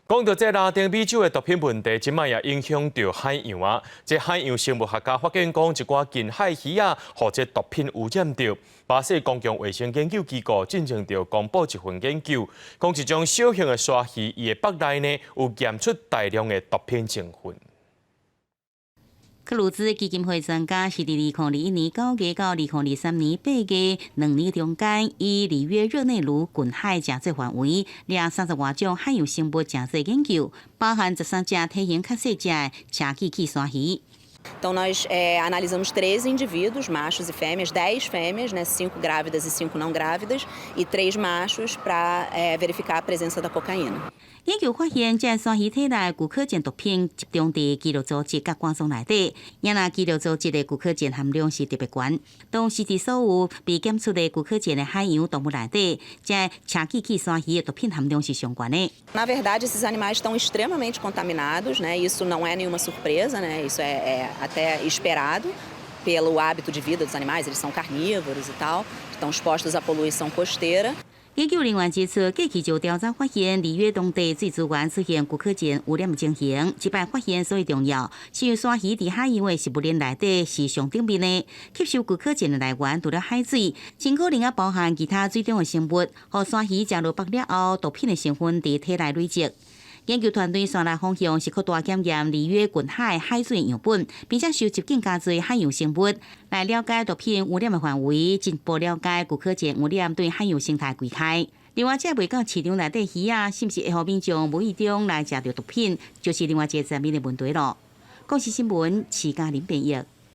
講到這拉丁美洲的毒品問題，這擺也影響著海洋啊！這海洋生物學家發現講，一寡近海魚仔予這毒品污染著。巴西公共衛生研究機構進前就公布一份研究，講一種小型的鯊魚，伊的腹內呢有檢出大量的毒品成分。克魯茲基金會專家是佇2021年9月到2023年8月2年中間，以里約熱內盧近海誠濟範圍，掠30外種海洋生物誠濟研究，包含13隻體型較細隻的車髻齒鯊魚。 Então nós analisamos 13 indivíduos, machos e fêmeas, 10 fêmeas, né, 5 grávidas e 5 não grávidas, e 3 machos para verificar a presença da cocaína. 研究發現，這鯊魚體內古柯鹼毒品集中佇肌肉組織佮肝臟內底，也若肌肉組織的古柯鹼含量是特別懸。當時佇所有被檢出的古柯鹼的海洋動物內底，這車髻齒鯊魚的毒品含量是上懸的。 Na verdade, esses animais estão extremamente contaminados, né? Isso não é nenhuma surpresa, né? Isso é até esperado pelo hábito de vida dos animais, eles são carnívoros e tal, estão expostos à poluição costeira. 研究人員指出，過去就調查發現，里約當地水資源出現古柯鹼污染的情形。這擺發現所以重要，是因為鯊魚佇海洋的食物鏈內底是上頂面的，吸收古柯鹼的來源除了海水，真可能也包含其他水中的生物，予鯊魚食落腹了後，毒品的成分佇體內累積。研究團隊紲來方向是擴大檢驗里約近海海水樣本，並且收集更加濟海洋生物，來了解毒品污染的範圍，進一步了解古柯鹼污染對海洋生態危害。另外，這未到市場內底魚仔，是毋是會予民眾無意中來食著毒品，就是另外一個層面的問題囉。公視新聞，徐嘉玲編譯。